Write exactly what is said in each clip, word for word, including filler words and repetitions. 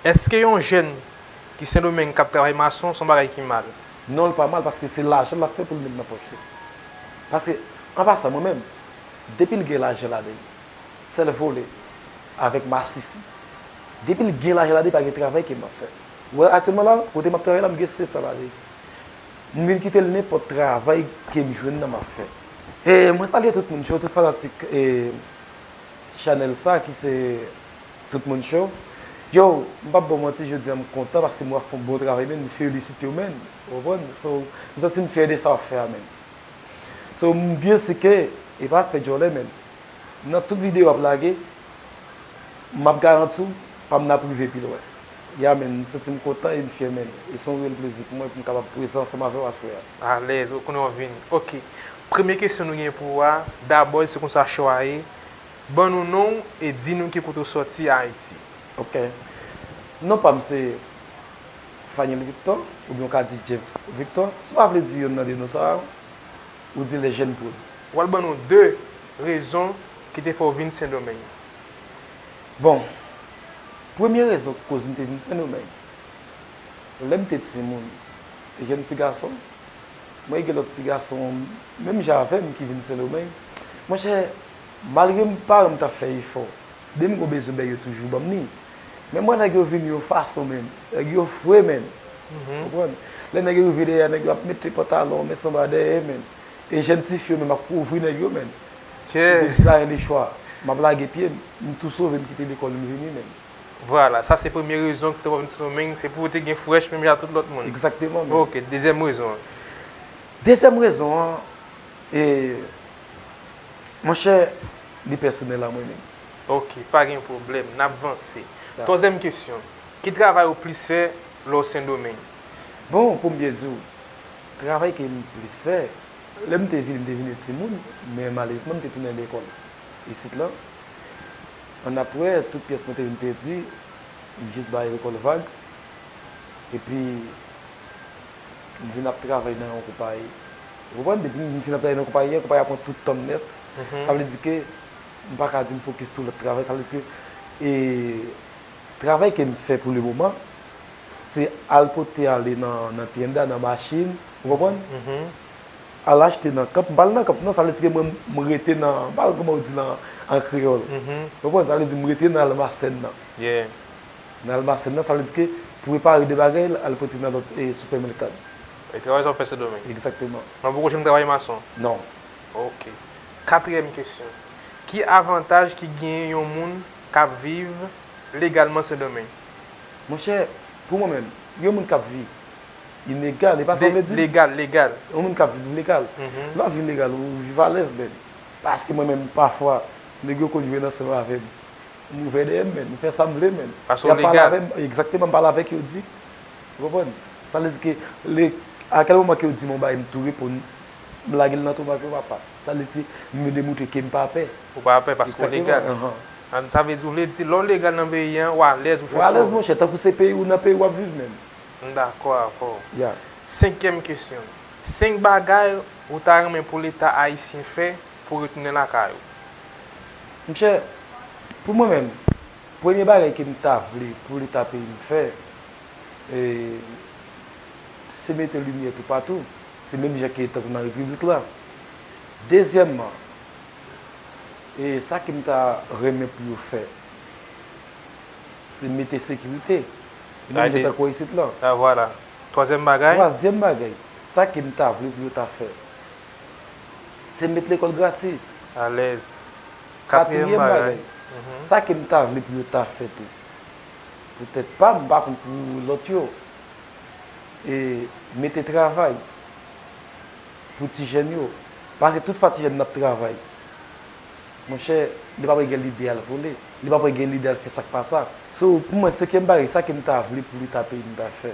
Èske yon jèn ki Sendomeng k ap travay mason se yon bagay ki mal? Non, l pa mal, paske se lajan l ap fè pou l met nan pòch li. Paske, an pasan, mwen menm, depi l gen lajan ladan l, sèl vole avèk masisi. Depi l gen lajan ladan l, pa gen travay ke m ap fè. Ou wè, aktyèlman la, kote m ap travay la, m gen sèt an ladan l. M vin kite l, nenpòt travay ke m jwenn nan, m ap fè. E mwen salye tout moun, cho, tout fanatik, e, chanèl sa ki se Tout Moun Show. Yo, m p ap ba w manti, jodi a m kontan paske m wè w ap fè yon bon travay, men m felisite w, men. Ou konprann? So, m santi m fyè de sa w ap fè a, men. So, m byen si ke, e pa fè djòlè, men. Nan tout videyo w ap lage, m ap garanti w, pa m n ap rive pi lwen. Ya, men, m santi m kontan e m fyè, men. E se yon reyèl plezi pou mwen pou m kapab prezan ansanm avè w aswè a. Alèz, ou konnen w vini. Ok. Premye kesyon nou gen pou ou a, dabò, se konsa cho a ye. Ban nou non w e di nou ki kote w sòti Ayiti. Ok. Non pa m se Faniel Victor, oubyen w ka di James Victor. Si w pa vle di yonn nan de non sa a, ou di Legend Prod. W al ban nou de rezon ki te fè w vin Sendomeng. Bon, premye rezon ki koz m te vin Sendomeng, lè m te timoun, jèn ti gason, mwen gen lòt ti gason menm jan avè m ki vin Sendomeng. Monchè, malgre m paran m t ap fè efò, depi m gon bezwen bèy yo toujou ban m li. Men m wè nèg yo vini yon fason, men. Nèg yo fre, men. Ou konprann? Lè nèg yo rive dèyè, nèg yo ap mete pantalon, men sanba dèyè, men. E jèn tifi yo menm ap kouvri nèg yo, men. Yo te di pa gen de chwa. M ap lage pye m, m tou sove, m kite lekòl, m vini, men. Vwala, sa se premye rezon ki te fè w vin Sendomeng, se pou w te gen frèch menm jan ak tout lòt moun. Egzakteman, men. Ok, dezyèm rezon an. Dezyèm rezon an, e, monchè, li pèsonèl a mwen menm. Ok, pa gen pwoblèm, n ap vanse. Dakò. Twazyèm kesyon, ki travay ou plis fè lè w Sendomeng? Bon, pou m byen di w, travay ke m plis fè, lè m te vini, m te vini timoun, men malerezman, m te tounen lekòl isit la. Annapre, tout pyès mwen te vin pèdi, m jis bay lekòl vag. Epi, m vin ap travay nan yon konpayi. Ou konprann? Depi m fin ap travay nan konpayi a, konpayi a pran tout tan m nèt. Sa vle di ke m pa ka di m fokis sou lòt travay. Sa vle di ke, e, travay ke m fè pou le moman, se al pote ale nan, nan tienda, nan machin, ou konprann? Al achte nan kanp, m pa al nan kanp, non, sa vle di ke mwen, m rete nan, m pa al, kòman ou di la, an kreyòl. Ou konprann? Sa vle di m rete nan almasèn nan. Nan almasèn nan, sa vle di ke pou repare de bagay, al pote nan lòt, e, sipèmèkad. E travay sa w fè Sendomeng? Egzakteman. Mwen poko janm travay mason? Non. Ok. Katriyèm kesyon. Ki avantaj ki genyen yon moun k ap viv legalman Sendomeng? Monchè, pou mwen menm, yon moun k ap viv ilegal, e pa sa w vle di? Legal, legal. Yon moun k ap viv legal. Lè w ap viv legal, ou viv alèz, men. Paske mwen menm, pafwa, nèg yo konn jwenn ansanm avè m. M ouvè dèyè m, men. M fè sa m vle, men. Paske w legal. Y ap pale avè m, egzakteman, m pale avèk yo di. Ou konprann? Sa vle di ke, le, a kèl moman ke yo di m yon bagay, m tou reponn, m lage l nan tomak yo, papa. Sa vle di, m vle demontre ke m pa pè. Ou pa pè paske w legal. Egzakteman, ahan. An, sa vle di, ou vle di, lè w legal nan peyi an, w alèz, ou fè sa w vle. Ou alèz, monchè, tankou se peyi w, nan peyi w ap viv menm. M dakò avè w. Ya. Senkyèm kesyon. Senk bagay ou ta renmen pou Leta ayisyen fè pou w retounen lakay ou? Monchè, pou mwen menm, premye bagay ke m ta vle pou Leta peyi m fè, e, se mete limyè toupatou. Se menm jan ke tankou nan repiblik la. Dezyèmman, e sa ke m ta renmen pou yo fè, se mete sekirite. Menm jan tankou isit la. A, vwala. Twazyèm bagay? Twazyèm bagay, sa ke m ta vle pou yo ta fè, se met lekòl gratis. Alèz. Katriyèm bagay, sa ke m ta vle pou yo ta fè tou, poutèt pa m, m pa konn pou lòt yo, e mete travay pou ti jèn yo. Paske tout fwa ti jèn nan ap travay, monchè, li pa pral gen lide al vole. Li pa pral gen lide al fè sa k pa sa. So, pou mwen, senkyèm bagay, sa ke m ta vle pou Leta peyi m ta fè.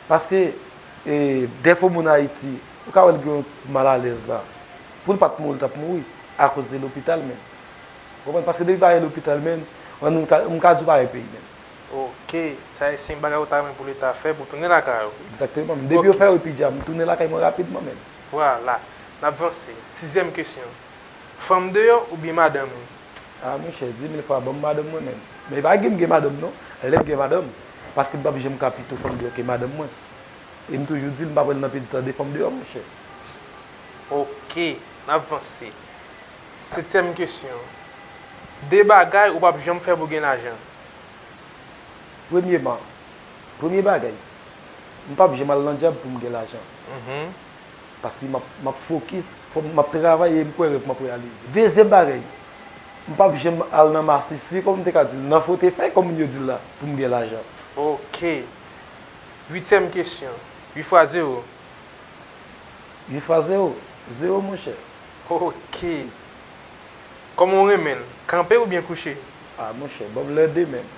Paske, e, dèfwa moun Ayiti, ou ka wè l gen yon malalèz la. Pou l pa t mouri, l t ap mouri akoz de lopital menm. Ou konprann? Paske depi pa gen lopital menm, an nou ka, m ka di w pa gen peyi menm. Ok, sa e senk bagay ou ta renmen pou Leta fè pou w tounen lakay ou. Egzakteman. Depi yo fè yo pi dja, m tounen lakay mwen rapidman menm. Vwala, n ap vanse. Sizyèm kesyon. Fanm deyò oubyen madanm ou? A, monchè, di mil fwa, ban m madanm mwen menm. Men pa gen m gen madanm non. Lè m gen madanm, paske m p ap janm ka pito fanm deyò ke madanm mwen. E m toujou di l, m pa pral nan pedi tande fanm deyò, monchè. Ok, n ap vanse. Setyèm kesyon. De bagay ou p ap janm fè pou gen lajan. Premyeman, premye bagay, m p ap janm al nan djab pou m gen lajan. Paske m ap, m ap fokis, fò m ap travay e m kwè rèv m ap reyalize. Dezyèm bagay, m p ap janm al nan masisi, kòm m te ka di l, nan fotefèy, kòm moun yo di l la, pou m gen lajan. Ok. Uityèm kesyon. Uit fwa zewo. Uit fwa zewo, zewo, monchè. Ok. Kòman w renmen l? Kanpe oubyen kouche? Ah, monchè, ban m lè de menm.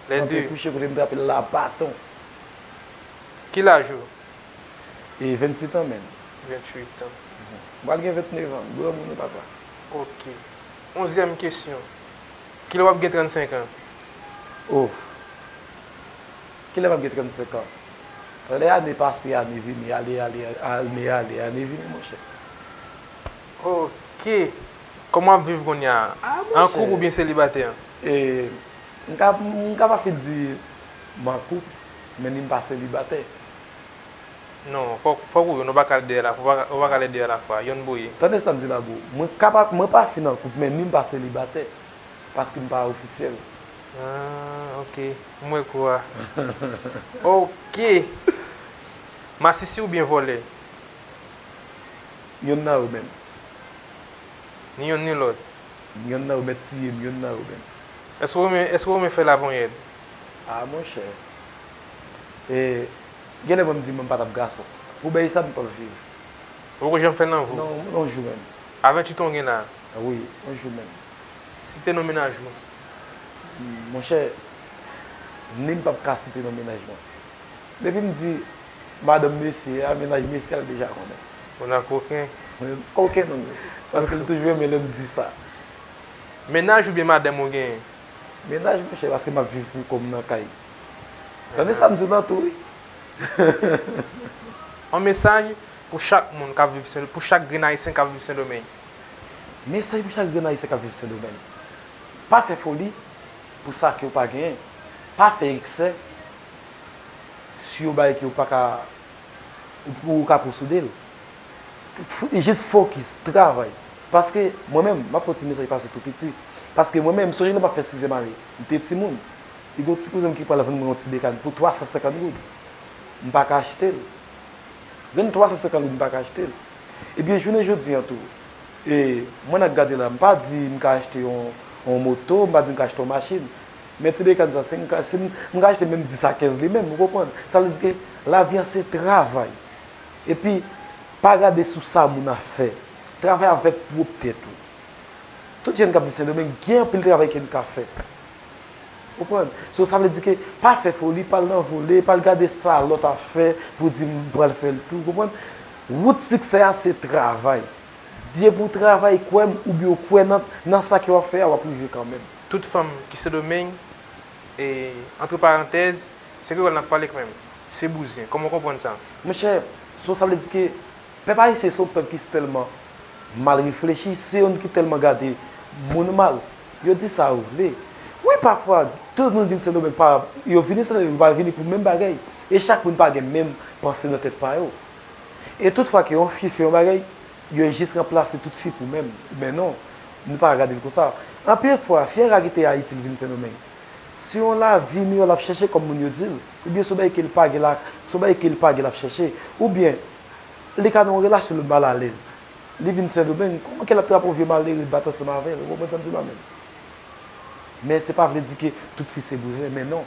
Lè de. Kanpe, kouche, kote m trape l la, baton. Ki laj ou? E venntuit an, menm. Venntuit an. M pral gen vennnev an, granmoun wi, papa. Ok. Onzyèm kesyon. Kilè w ap gen trannsenk an? Oh. Kilè m ap gen trannsenk an? Lè ane pase, ane vini, ale, ale, ane ale, ane vini, monchè. Ok. Kòman w ap viv kounye a? An koup oubyen selibatè? E, m ka, m ka pa fin di m an koup, men ni m pa selibatè. Non, fòk, fòk ou, nou pa ka al de alafwa, ou pa ka al de alafwa, yonn pou ye. Tande sa m di la, bro. Mwen ka pa, mwen pa fin an koup, men ni m pa selibatè. Paske m pa ofisyèl. Ah, ok. M wè kou a. Ok. Masisi oubyen vòlè? Yonn nan yo menm. Ni yonn ni lòt. Yonn nan yo mèt tiye m, yonn nan yo menm. Èske w renmen, èske w renmen fè lavonyèt? Ah, monchè. E, genlè mwen m di mwen m pa t ap gason. Pou bèy sa m p ap viv. Ou poko janm fè nan vi w? Non, yon jou menm. A venntuit an w gen la? Wi, yon jou menm. Site non mennaj ou. Monchè, ni m p ap ka site non mennaj mwen. Depi m di madanm mesye a, mennaj mesye a, l deja konnen. Ou nan koken? Koken non men. Paske l toujou renmen lè m di sa. Mennaj oubyen madanm ou genyen? Mennaj, monchè, paske m ap viv pou kò m nan kay. Tande sa m di w nan tou, wi. Yon mesaj pou chak moun k ap viv Sen, pou chak grenn Ayisyen k ap viv Sendomeng. Mesaj pou chak grenn Ayisyen k ap viv Sendomeng. Pa fè foli pou sa ke w pa genyen. Pa fè eksè sou yon bagay ke w pa ka, ou, ou ka posede l. Jis fokis, travay. Paske mwen menm, m ap fè yon ti mesaj pase tou piti. Paske mwen menm, m sonje lè m ap fè sizyèm ane, m te timoun. E gen yon ti kouzen m ki pral vann mwen yon ti bekàn pou twa san senkant goud. M pa ka achte l. Jwenn twa san senkant goud, m pa ka achte l. Ebyen, jounen jodi a tou, e, mwen nan gade la, m pa di m ka achte yon, yon moto, m pa di m ka achte yon machin. Men ti bekàn sa, si m ka, si m, m ka achte menm dis a kenz li menm, ou konprann? Sa vle di ke lavi a se travay. Epi, pa gade sou sa moun ap fè. Travay avèk pwòp tèt ou. Tout jèn k ap viv Sendomeng, gen anpil travay ke n ka fè. Ou konprann? So, sa vle di ke pa fè foli, pa al nan vole, pa al gade sa lòt ap fè pou di m pral fè l tou, ou konprann? Wout siksè a se travay. Depi w travay, kwè m, oubyen w kwè nan, nan sa ke w ap fè a, w ap rive kanmenm. Tout fanm ki Sendomeng, e, antre parantèz, se kreyòl n ap pale kanmenm. Se bouzen. Kòman w konprann sa? Monchè, so sa vle di ke pèp ayisyen se yon pèp ki tèlman mal reflechi, se youn ki tèlman gade moun mal. Yo di sa yo vle. Wi, pafwa, tout moun vin Sendomeng pa, yo vini Sendomeng, yo pa vini pou menm bagay. E chak moun pa gen menm panse nan tèt pa yo. E tout fwa ke yon fi fè yon bagay, yo jis ranplase tout fi pou menm. Men non, nou pa ka gade l konsa. Anpil fwa, fi an ka kite Ayiti, l vin Sendomeng. Se yon lavi miyò l ap chèche, kòm moun yo di l. Oubyen se yon bagay ke l pa gen la, se yon bagay ke l pa gen l ap chèche. Oubyen, li ka nan yon relasyon, l malalèz. Li vin Sendomeng, kòman ke l ap trape yon vye malere bat ansanm avè l? Ou konprann sa m di w la menm? Men se pa vle di ke tout fi se bouzen, men non.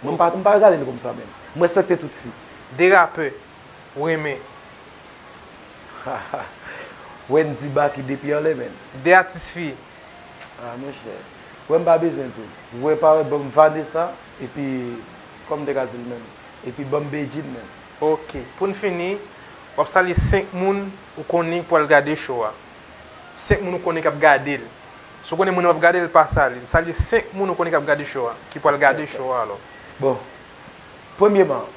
Mwen, m pa, m pa gade l konsa menm. M respekte tout fi. De rapè ou renmen? Wendy Baky depi anlè menm. De atis fi? Ah, monchè. Wè, m pa bezwen di w. Wè, pa wè, ban m Vanessa, epi, kòm m te ka di l menm, epi ban m Bedjine menm. Ok. Pou n fini, w ap salye senk moun ou konnen k pral gade show a. Senk moun ou konnen k ap gade l. Si w konnen moun nan p ap gade l, pa salye l. Salye senk moun ou konnen k ap gade show a, ki pral gade show a alò. Bon, premyeman,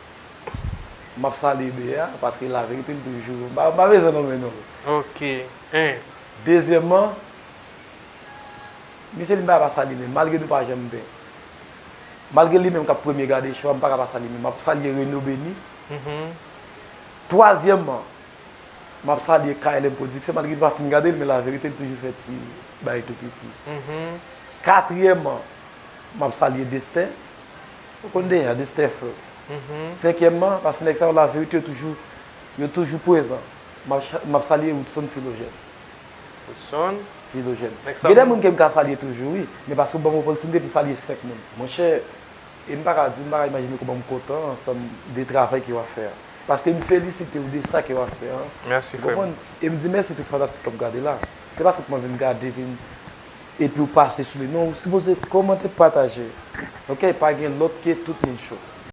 m ap salye Bea, paske laverite l toujou, m pa, m pa bezwen nonmen non l. Ok. En. Dezyèmman, Misye li m pa ka pa salye menm, malgre nou pa janm pen. Malgre li menm k ap premye gade show a, m pa ka pa salye menm. M ap salye Reno Beni. Twazyèmman, m ap salye K L M Production, malgre li pa fin gade l, men laverite, li toujou fè ti bay tou piti. Katriyèmman, m ap salye Destin. Ou konn deja, Destin Frè. Senkyèmman, paske nèg sa yo, laverite, yo toujou, yo toujou prezan. M ap cha- m ap salye Woodson Philogène. Woodson. Philogène. Nèg sa Gen de m- moun ke m ka salye toujou, wi. Men paske w ban m opòtinite pou salye senk moun. Monchè, e m pa ka di, m pa ka imajine kòman m kontan ansanm de travay ke w ap fè a. Paske m felisite w de sa ke w ap fè a. Mèsi, Ou frè m. konprann? E m di mèsi tout fanatik k ap gade la. Se pa sèlman vin gade, vin epi w pase sou li. Non, ou sipoze kòmante, pataje. Ok, pa gen lòt ke tout moun cho.